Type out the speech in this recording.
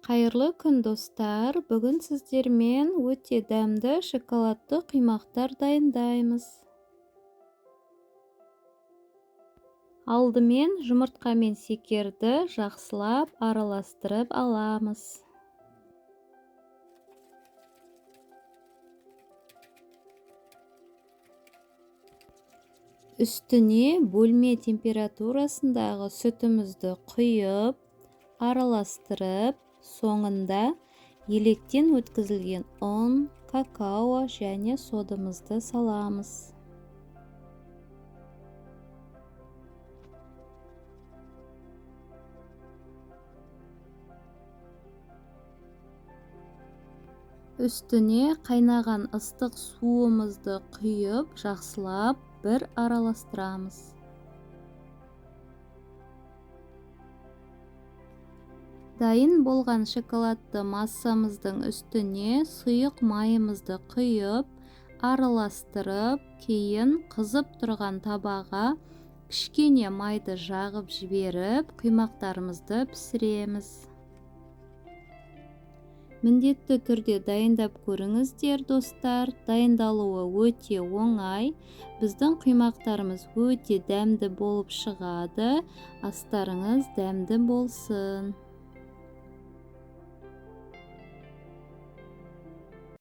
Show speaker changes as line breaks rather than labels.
Қайырлы күн, достар! Бүгін сіздермен өте дәмді шоколадты құймақтар дайындаймыз. Алдымен жұмыртқа мен шекерді жақсылап араластырып аламыз. Үстіне бөлме температурасындағы сүтімізді құйып, араластырып, соңында електен өткізілген ұн, какао және содамызды саламыз. Үстіне қайнаған ыстық суымызды құйып, жақсылап бір араластырамыз. Дайын болған шоколадты массамыздың үстіне сұйық майымызды құйып, араластырып, кейін қызып тұрған табаға кішкене майды жағып жіберіп, құймақтарымызды пісіреміз. Міндетті түрде дайындап көріңіздер, достар. Дайындалуы өте оңай. Біздің құймақтарымыз өте дәмді болып шығады. Астарыңыз дәмді болсын.